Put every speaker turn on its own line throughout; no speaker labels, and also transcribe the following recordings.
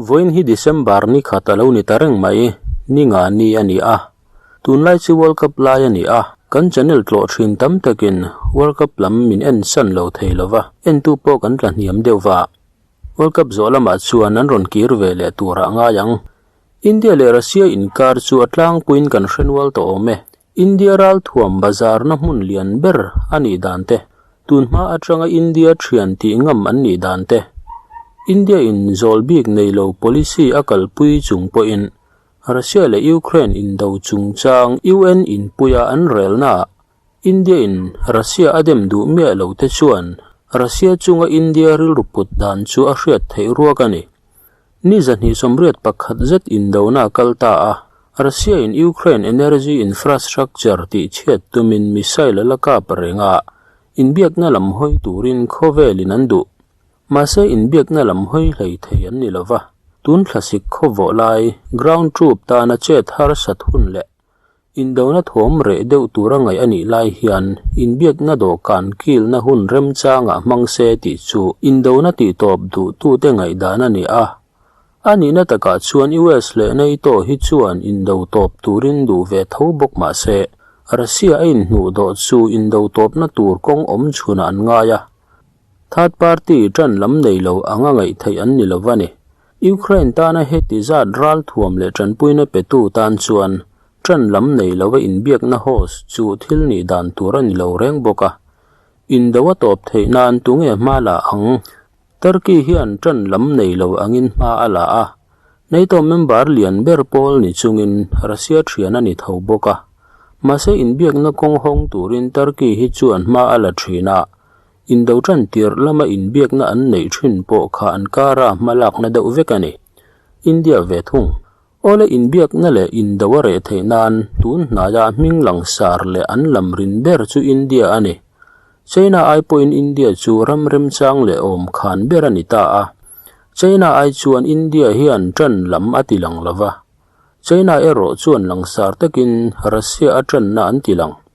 Vawiin hi December ni khat a lo ni ta reng mai, ni nga ni a ni a. Tunlai chu World Cup lai a ni a, kan channel tlawh thin tam takin World Cup lam min en san lo thei lo va, entu pawh kan tla hniam deuh va. World Cup zawh lamah chuan an rawn kir ve leh turah ngai ang. India leh Russia inkar chu a tlangpuiin kan hre nual tawh awm e. India ralthuam bazarna hmun lian ber a nih dan te, tunhma atanga India thian tih ngam an nih dan te, India in zawl bik nei lo policy a kalpui chung pawhin Russia leh Ukraine indo chungchang UN inpuia an relnaah India in Russia a dem duh miah lo te chuan Russia chunga India rilru put dan chu a hriat theih ruak a ni. Ni 281 zet indona a kal ta a, Russia in Ukraine energy infrastructure tih chhiat tumin missile a la kap reng a, inbiakna lam hawi turin khawvelin an duh. Mahse inbiakna lam hawi hlei thei an ni lo va, tun thlasik khawvawh lai ground troop tana chet harsat hun leh Indona thawm reh deuh tura ngaih a nih lai hian inbiakna dawhkan kilna hun remchangah hmang se tih chu indona tihtawp duhtute ngaihdan a ni a. A nihna takah chuan US leh NATO hi chuan indo tawp turin duh ve tho bawk mah se, Russia a inhnuhdawh chu indo tawpna tur kawng awm chhunah an ngai a. Third party ṭan lam nei lo anga ngaih theih an ni lo va ni. Ukraine tana heti zat ralthuam leh ṭanpuina petu tan chuan ṭan lam nei lova inbiakna host chu thil nih dan tur a ni lo reng bawk a. Indo a tawp theih nan tunge hma la ang? Turkey hian ṭan lam nei lo angin hma a la a, NATO member lian ber pawl ni chungin Russia ṭhian a ni tho bawk a. Mahse inbiakna kawng hawng turin Turkey hi chuan hma a la ṭhin a, Indo tan tirh lama inbiakna an neih thin pawh kha an kara hmalakna deuh vek a ni. India ve thung. Awle inbiakna leh indo a reh theih nan tun hnaia hming langsar leh an lam rin ber chu India a ni. China ai pawhin India chu ram remchang leh awm khan ber a ni ta a. China ai chuan India hian tan lam a ti lang lova. China erawh chuan langsar takin Russia a tanna an ti lang.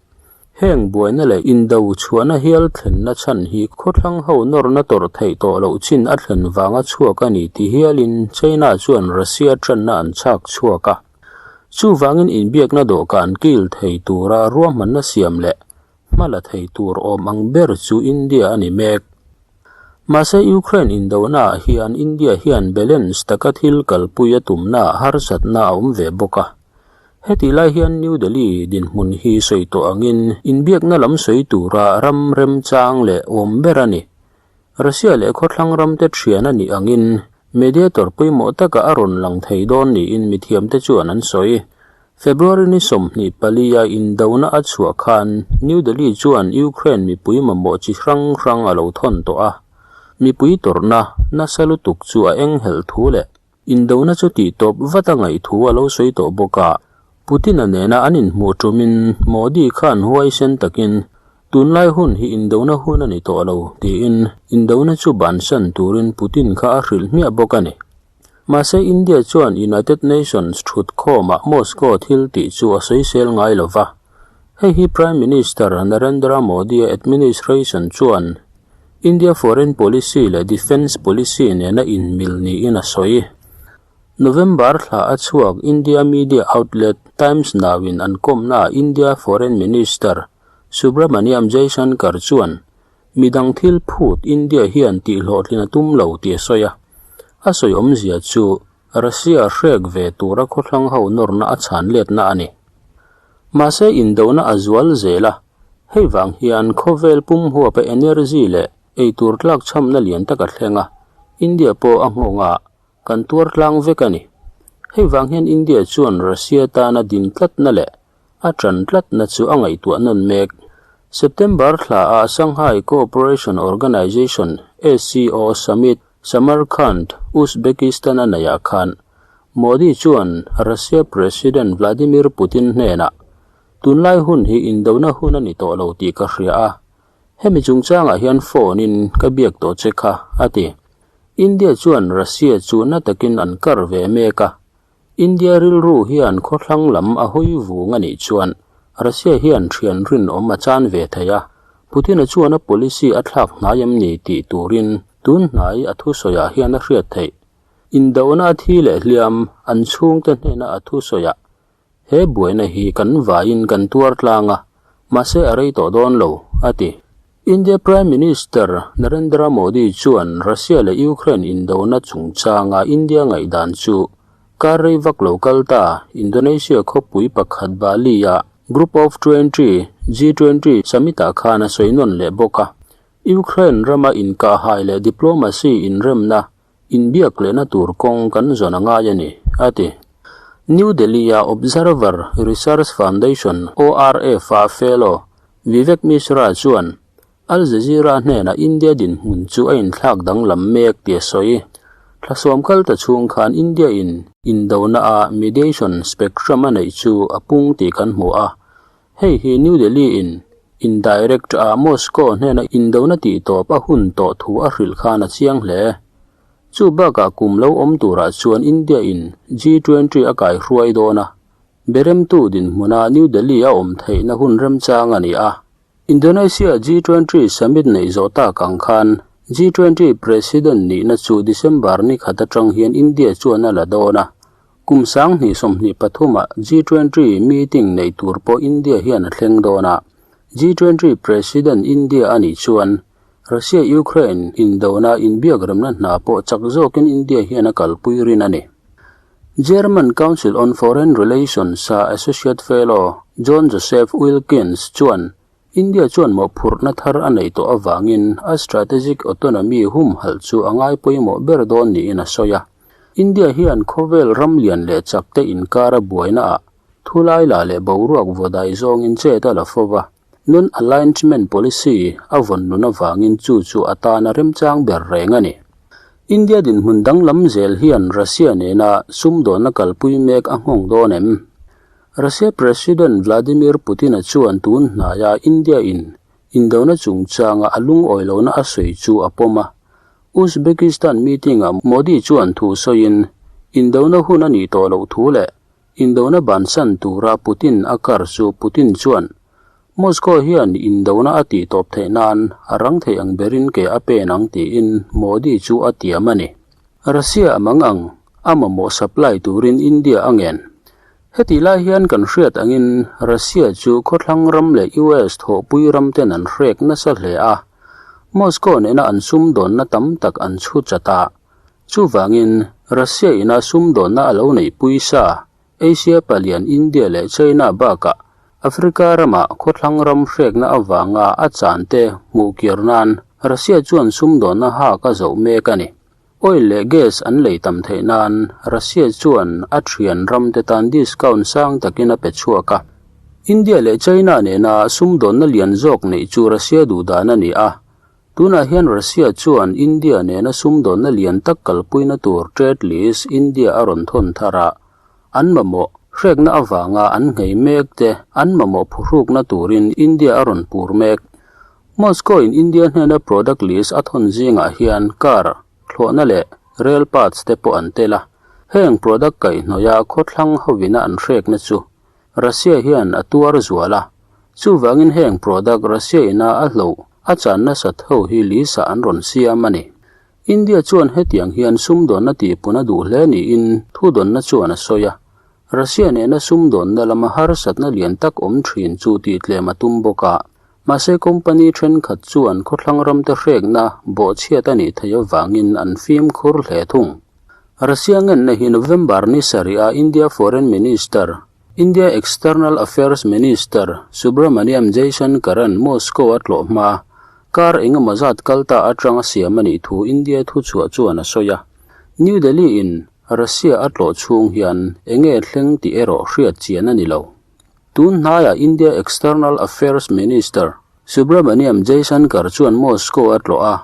Heng buaina leh indo chhuahna hial thlenna chhan hi khawthlang ho nawrna tawrh theih tawh loh chin a thlen vanga chhuak a ni ti hialin China chuan Russia tanna an chhak chhuak a. Chuvangin inbiakna dawhkan kil thei tura ruahmanna siam leh hma la thei tur awm ang ber chu India a ni mek. Mahse Ukraine indonaah hian India hian balance taka thil kalpui a tumnaah harsatna a awm ve bawk a. Hetih lai hian New Delhi dinhmun hi sawi tawh angin inbiakna lam sawi tura ram remchang leh awm ber a ni. Russia leh khawthlang ramte thian a nih angin mediator pawimawh taka a rawn lang thei dawn niin mithiamte chuan an sawi. February ni 24 a indona a chhuah khan New Delhi chuan Ukraine mipui mamawh chi hrang hrang a lo thawn tawh a. Mipui tawrhna nasa lutuk chu a enghelh thu leh Indona chu tih tawp vat a ngaih thu a lo sawi tawh bawk a, Putin-a nena an inhmuh tumin Modi khan huaisen takin, Tunlai hun hi indona hun a ni tawh lo, tiin indona chu bansan turin Putin kha a hrilh hmiah bawk a ni. Mahse India chuan United Nations thutkhawmah Moscow thil tih chu a sawisel ngai lo va. Hei hi Prime Minister Narendra Modi-a administration chuan India foreign policy leh defence policy nena inmil niin a sawi. November thla a chhuak India media outlet Times Now-in an kawmnaah India Foreign Minister Subrahmanyam Jaishankar chuan midang thil phut India hian tihhlawhtlin a tum lo tih a sawi a. A sawi awmzia chu Russia hrek ve tura khawthlang ho nawrna a chhan letna a ni. Mahse indona a zual zel a, hei vang hian khawvel pum huapa energy leh eitur tlak chhamna lian tak a thleng a, India pawh a nghawng a, kan tuar tlang vek a ni. Hei vang hian India chuan Russia tana din tlatna leh a ṭan tlatna chu a ngaihtuah nawn mek. September thla ah Shanghai Cooperation Organization, SCO, Summit, Samarkand, Uzbekistan a neihah khan Modi chuan Russia President Vladimir Putin hnenah, Tunlai hun hi indona hun a ni tawh lo tih ka hria a, hemi chungchangah hian phone-in ka biak tawh che kha, a ti. India chuan Russia chu na takin an kar ve mek a, India rilru hian khawthlang lam a hawi vung a nih chuan Russia hian thian rinawm a chan ve thei a, Putin-a chuan a policy a thlak hnai em ni tih turin tun hnai a thusawiah hian a hriat theih. Indona a thi leh hliam an chhungte hnena a thusawiah He buaina hi kan vaiin kan tuar tlang a, mahse a rei tawh dawn lo, a ti. India Prime Minister Narendra Modi chuan Russia leh Ukraine indona chungchanga India ngaihdan chu kar rei vak lo kal ta Indonesia khawpui pakhat Bali-a Group of 20, G20, summit-ah khan a sawi nawn leh bawk a. Ukraine rama inkahhai leh diplomacy inremna Inbiak lehna tur kawng kan zawn a ngai a ni, a ti. New Delhi-a Observer Research Foundation, ORF-a fellow Vivek Mishra chuan Al Jazeera hnenah India dinhmun chu a inthlak danglam mek tih a sawi. Thla sawm kal ta chhung khan India-in indona-a mediation spectrum a neih chu a pung tih kan hmu a. Hei hi New Delhi-in indirect-a Moscow hnena indona tihtawp a hun tawh thu a hrilh khan a chiang hle. Chu bakah kum lo awm turah chuan India-in G20 a kaihruai dawn a, beremtu dinhmuna New Delhi a awm theihna hun remchang a ni a. Indonesia G20 summit neih zawh tak ang khan G20 President nihna chu December ni khat atang hian India chuan a la dawn a, Kum 2023 ah G20 meeting neih tur pawh India hian a thleng dawn a. G20 President India a nih chuan Russia-Ukraine indona inbiak remna hna pawh chak zawkin India hian a kalpui rin a ni. German Council on Foreign Relations-a Associate Fellow John Joseph Wilkins chuan India chuan mawhphurhna thar a neih tawh avangin a strategic autonomy humhalh chu a ngai pawimawh ber dawn niin a sawi a. India hian khawvel ram lian leh chak te inkara buaina ah thulai la leh boruak vawdai zawngin chet a la fo va, non-alignment policy a vawn nun avangin chu chu a tana remchang ber reng a ni. India dinhmun danglam zel hian Russia nena sumdawnna kalpui mek a nghawng dawn em? Russia President Vladimir Putin-a chuan tun hnaia India-in indona chungchanga a lungawi lohna a sawi chu a pawm a. Uzbekistan meeting-ah Modi chuan thu sawiin, indona hun a nih tawh loh thu leh indona bansan tura Putin a kar chu Putin chuan Moscow hian indona a tihtawp theih nan a rang thei ang berin ke a pen ang tiin Modi chu a tiam a ni. Russia a mang ang, a mamawh supply turin India a ngen. Hetih lai hian kan hriat angin Russia chu khawthlang ram leh US thawhpui ram ten an hrek nasa hle a, Moscow nena an sumdawnna tam tak an chhu chat a. Chuvangin, Russia ina sumdawnna a lo neihpui sa, Asia palian India leh China bakah Africa rama khawthlang ram hrekna avanga a chan te hmuh kir nan Russia chuan sumdawnna hak a zoh mek a ni. Oil leh gas an lei tam theih nan Russia chuan a thian ramte tan discount sang takin a pe chhuak a. India leh China nena sumdawnna lian zawk neih chu Russia duhdan a ni a. Tunah hian Russia chuan India nena sumdawnna lian tak kalpuina tur trade list India a rawn thawn thar a, an mamawh hrekna avanga an nghei mek te an mamawh phuhrukna turin India a rawn pur mek. Moscow in India hnena product list a thawn zingah hian car, thlawhna leh rail parts te pawh an tel a. Heng product kaihhnawih a khawthlang hovina an hrekna chu Russia hian a tuar zual a. Chuvangin heng product Russia ina a hloh a chan nasat ho hi list ah an rawn siam a ni. India chuan hetiang hian sumdawnna tihpun a duh hle niin thudawnna chuan a sawi a. Russia nena sumdawnna lama harsatna lian tak awm thin chu tihtlem a tum bawk a. Mahse company thenkhat chuan khawthlang ramte hrekna bawhchhiat a nih theih avangin an fimkhur hle thung. Russia ngenna hi November ni sarih a India Foreign Minister, India External Affairs Minister Subrahmanyam Jaishankar-a'n Moscow a tlawh hma kar engemaw zat kal ta atanga siam a nih thu India thuchhuah chuan a sawi a. New Delhi-in Russia a tlawh chhung hian enge thleng tih erawh hriat chian a ni lo. Tun hnaiah India External Affairs Minister Subrahmanyam Jaishankar chuan Moscow a tlawh a.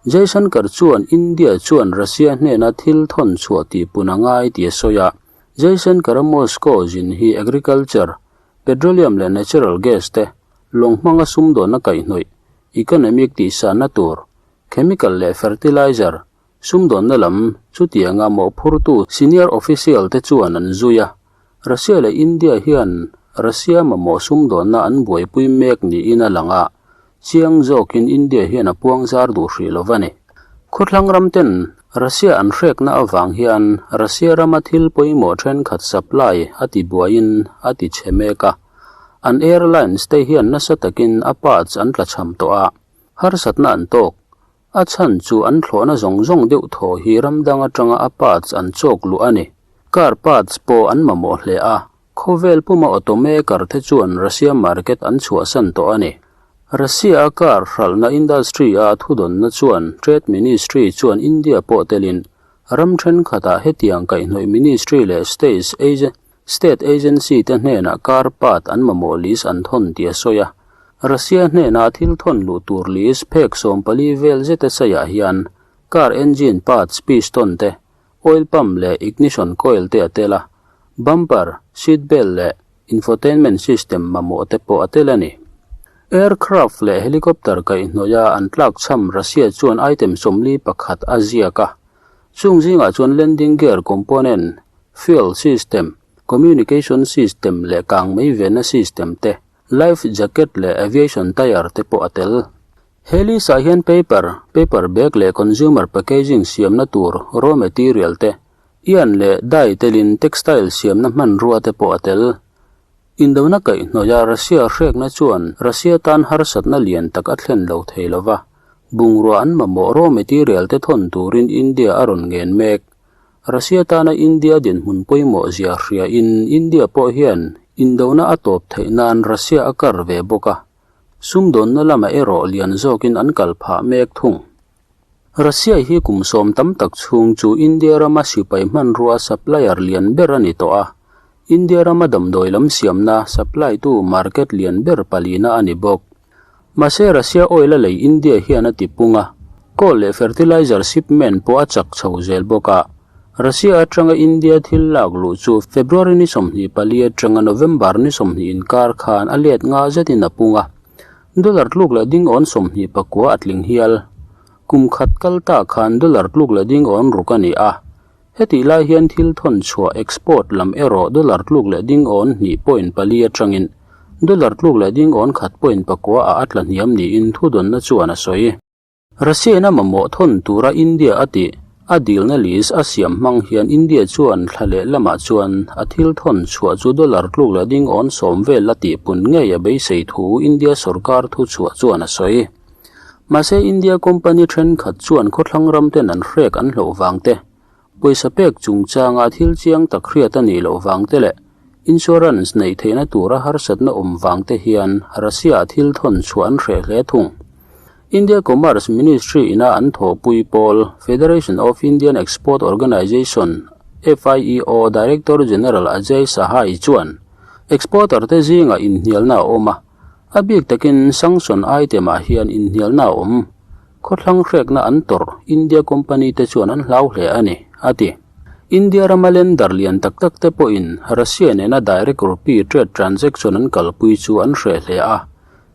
Jaishankar chuan India chuan Russia hnena thil thawn chhuah tihpun a ngai tih a sawi a. Jaishankar-a Moscow zin hi agriculture, petroleum leh natural gas te lawng hmanga sumdawnna kaihhnawih, economic tihsanna tur, chemical leh fertilizer, Sumdawnna lam chutianga mawhphurtu senior official te chuan an zui a, Russia leh India hian Russia mamawh sumdawnna an buaipui mek niin a lang a, chiang zawkin India hian a puangzar duh hrih lo va ni. Khawthlang ram ten Russia an hrekna avang hian Russia rama thil pawimawh thenkhat supply a ti buaiin a ti chhe mek a. An airlines te hian nasa takin a parts an tlachham tawh a, harsatna an tawk. A chhan chu an thlawhna zawng zawng deuh thaw hi ram dang atanga a parts an chawk luh a ni. Car parts pawh an mamawh hle a, Khawvel puma automaker te chuan Russia market an chhuahsan tawh a ni. Russia-a car hralhna industry-a thudawnna chuan Trade Ministry chuan India pawh telin ram thenkhatah hetiang kaihhnawih ministry leh states state agency te hnenah car part an mamawh list an thawn tih a sawi a. Russia hnena thil thawn luh tur list phek 14 vel zeta saiah hian car engine parts piston te Oil pump leh ignition coil te a tel a, bumper, seat belt leh infotainment system mamawh te pawh a tel a ni. Aircraft leh helicopter kaihhnawih a an tlakchham Russia chuan item 41 a ziak a, chung zingah chuan landing gear component, fuel system, communication system leh kangmei venna system te, life jacket leh aviation tyre te pawh a tel. He list ah hian paper, paper bag leh consumer packaging siamna tur raw material te, yarn leh dye telin textile siamna hmanrua te pawh a tel. Indona kaihhnawih a Russia hrekna chuan Russia tan harsatna lian tak a thlen lo thei lova, bungrua an mamawh raw material te thawn turin India a rawn ngen mek. Russia tana India dinhmun pawimawh zia hriain India pawh hian indona a tawp theih nan Russia a kar ve bawk a. Sumdawnna lamah erawh lian zawkin an kal phah mek thung. Russia hi kum sawm tam tak chhung chu India rama sipai hmanrua supplier lian ber a ni tawh a, India rama damdawi lam siamna supply tu market lian ber palina a ni bawk. Mahse Russia oil a lei India hian a tipung a, coal leh fertilizer shipment pawh a chak chho zel bawk a. Russia atanga India thil lak luh chu February ni 24 atanga November ni 20 inkar khan a let nga zetin a pung a, dollar tluk leh ding awn 29 a tling hial. Kum khat kal ta khan dollar tluk leh ding awn ruk a ni a, hetih lai hian thil thawn chhuah export lam erawh dollar tluk leh ding awn hnih point pali atangin dollar tluk leh ding awn khat point pakua ah a tla hniam niin thudawnna chuan a sawi. Russia-in a mamawh thawn tura India a tih a dilna list a siam hmang hian India chuan thla leh lamah chuan a thil thawn chhuah chu dollar tluk leh ding awn sawm vel a tihpun ngei a beisei thu India sorkar thuchhuah chuan a sawi. Mahse India company thenkhat chuan khawthlang ram ten an hrek an hlauh vang te, Pawisa pek chungchanga thil chiang tak hriat a nih loh vang te leh insurance neih theihna tura harsatna awm vang te hian Russia-ah thil thawn chhuah an hreh hle thung. India Commerce Ministry ina an thawhpui pawl Federation of Indian Export Organisation, FIEO, Director General Ajay Sahai chuan exporter te zingah inhnialna a awm a, a bik takin sanction item-ah hian inhnialna a awm. Khawthlang hrekna an tawrh India company te chuan an hlau hle a ni, a ti. India rama lender lian tak tak te pawhin Russia nena direct rupee trade transaction an kalpui chu an hreh hle a.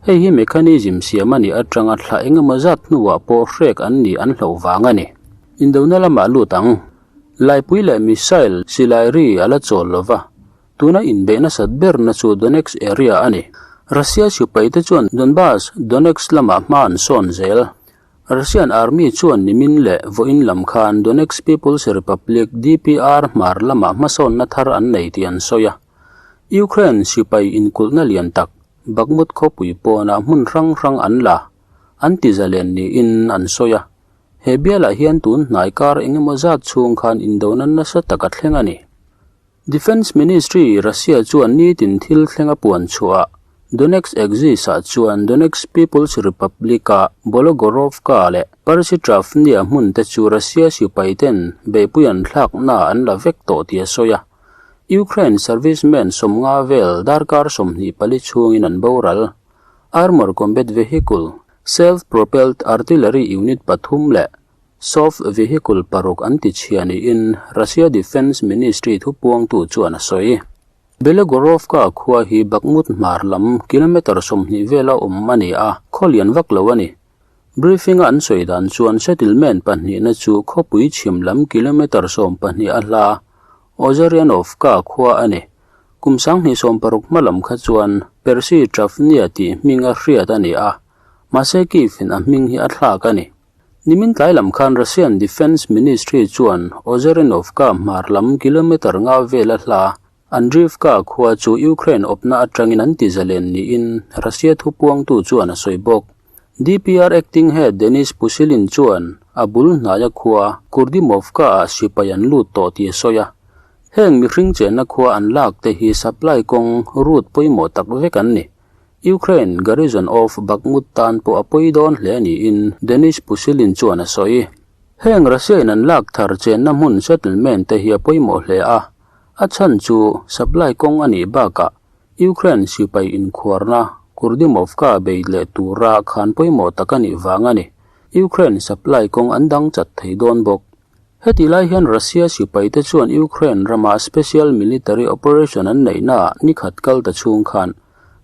Hei hi mechanism siam a nih atanga thla engemaw zat hnuah pawh hrek an nih an hlauh vang a ni. Indona lamah lut ang. Laipui leh missile silai ri a la chawl lova. Tuna inbeih nasat berna chu Donetsk area a ni. Russia sipaite chuan Donbas, Donetsk lamah hma an sawn zel. Russian Army chuan nimin leh vawiin lam khan Donetsk People's Republic, DPR, hmar lamah hmasawnna thar an nei tih an sawi a. Ukraine sipai inkulhna lian tak, Bakhmut khawpui pawnah hmun hrang hrang an la, an ti zalen niin an sawi a. He bialah hian tun hnai kar engemaw zat chhung khan indona nasa tak a thleng a ni. Defence Ministry Russia chuan nitin thil thleng a puan chhuah Donetsk Axis-ah chuan Donetsk People's Republic-a Bologorovka leh Persytravnia hmun te chu Russia sipai ten beihpui an thlakna an la vek tawh tih a sawi a. Ukraine servicemen 50 vel darkar 24 chhungin an boral. Armour combat vehicle, self-propelled artillery unit pathum leh Soft vehicle paruk an ti chhia niin Russia Defence Ministry thupuangtu chuan a sawi. Belogorovka khua hi Bakhmut hmar lam kilometre 20 vela awm a ni a, khaw lian vak lo a ni. Briefing-a an sawi dan chuan settlement pahnihna chu khawpui chhim lam kilometre 12 a hla Ozaryanovka khua a ni. Kum 2060 hma lam kha chuan Persi Travnia tih hming a hriat a ni a, mahse Kyiv-in a hming hi a thlak a ni. Nimin tlai lam khan Russian Defence Ministry chuan Ozerinovka hmar lam kilometre nga vela hla Andriivka khua chu Ukraine awpna atangin an ti zalen niin Russia thupuangtu chuan a sawi bawk. DPR acting head Denis Pushilin chuan a bul hnaia khua Kurdyumovka-ah sipai an lut tawh tih a sawi a. Heng mihring chenna khua an lak te hi supply kawng route pawimawh tak vek an ni. Ukraine garrison of Bakhmut tan pawh a pawi dawn hle niin Denis Pushilin chuan a sawi. Heng Russia-in an lak thar chenna hmun settlement te hi a pawimawh hle a, a chhan chu supply kawng a nih bakah Ukraine sipai inkhuarna Kurdyumovka bei leh tura khan pawimawh tak a nih vang a ni. Ukraine supply kawng an dang chat thei dawn bawk. Heti lai hian Russia sipaite chuan Ukraine rama special military operation an neihnaah nikhat kal ta chhung khan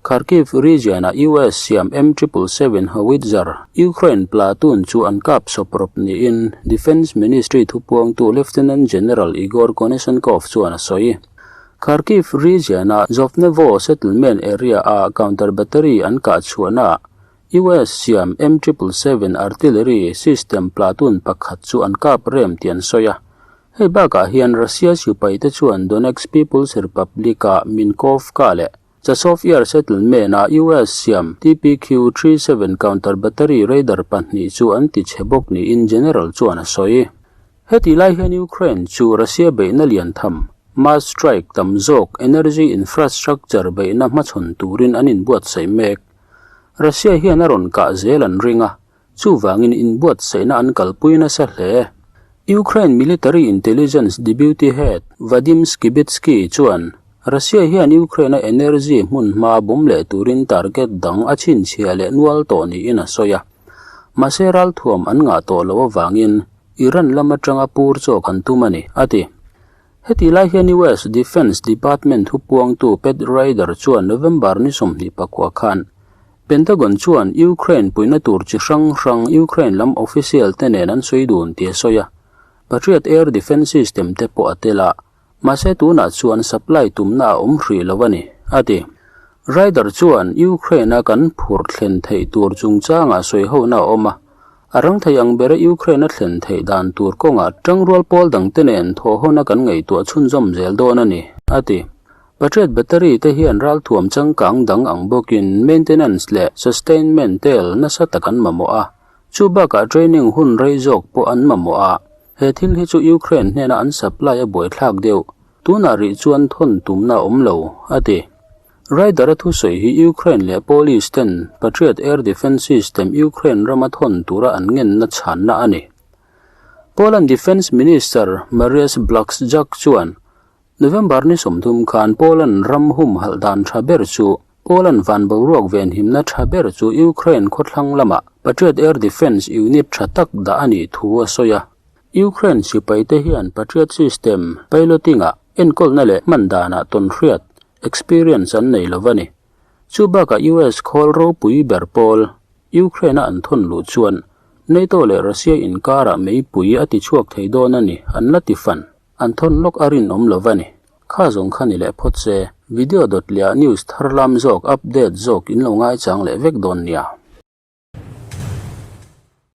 Kharkiv region-a US siam M triple seven howitzer Ukraine platoon chu an kap sawp rawp niin Defence Ministry thupuangtu Lieutenant General Igor Konashenkov chuan a sawi. Kharkiv region-a Zhovtnevo settlement area-a counter battery an kah chhuahnaah US siam M triple seven artillery system platoon pakhat chu an kap rem tih an sawi a. Hei bakah hian Russia sipaite chuan Donetsk People's Republic-a Minkovka leh Chasov Yar settlement-a US siam TPQ 37 counter battery radar pahnih chu an ti chhe bawk niin General chuan a sawi. Heti lai hian Ukraine chu Russia beihna lian tham, mass strike tam zawk energy infrastructure beihna hmachhawn turin an inbuatsaih mek. Russia hian a rawn kah zel an ring a, chuvangin inbuatsaihna an kalpui nasa hle. Ukraine military intelligence deputy head Vadim Skibitsky chuan Russia hian Ukraine-a energy hmun hma bum leh turin target dang a chhinchhiah leh nual tawh niin a sawi a. Mahse ralthuam an ngah tawh loh avangin Iran lam atanga pur chawk an tum a ni, a ti. Heti lai hian US Defence Department thupuangtu Pat Ryder chuan November ni 29 khan Pentagon chuan Ukraine puihna tur chi hrang hrang Ukraine lam official te nen an sawi dun tih a sawi a, Patriot air defence system te pawh a tel a, mahse tunah chuan supply tumna a awm hrih lo a ni, a ti. Ryder chuan Ukraine-a kan phur thlen theih tur chungchangah sawihona a awm a, A rang thei ang bera Ukraine a thlen theih dan tur kawngah tangrual pawl dangte nen thawhhawna kan ngaihtuah chhunzawm zel dawn a ni, a ti. Patriot battery te hian ralthuam changkang dang ang bawkin maintenance leh sustainment tel nasa tak an mamawh a, chu bakah training hun rei zawk pawh an mamawh a, he thil hi chu Ukraine hnena an supply a buaithlak deuh, tunah rih chuan thawn tumna a awm lo, a ti. Ryder-a thusawi hi Ukraine leh Polish ten Patriot air defence system Ukraine rama thawn tura an ngenna chhanna a ni. Poland Defence Minister Mariusz Błaszczak chuan November ni 30 khan Poland ram humhalh dan tha ber chu Poland van boruak venhimna tha ber chu Ukraine khawthlang lama Patriot air defence unit tha tak dah a nih thu a sawi a. Ukraine sipaite hian Patriot system piloting-ah enkawlna leh hman danah tawnhriat Experience an nei lo a ni. Chu bakah US khawl ropui ber pawl Ukraine-a an thawn luh chuan NATO leh Russia inkarah meipui a ti chhuak thei dawn a ni an la ti fan. An thawn lawk a rinawm lo a ni. Kha zawng kha ni leh phawt se, video dawt leh ah news thar lam zawk update zawk in lo ngaichang leh vek dawn nia.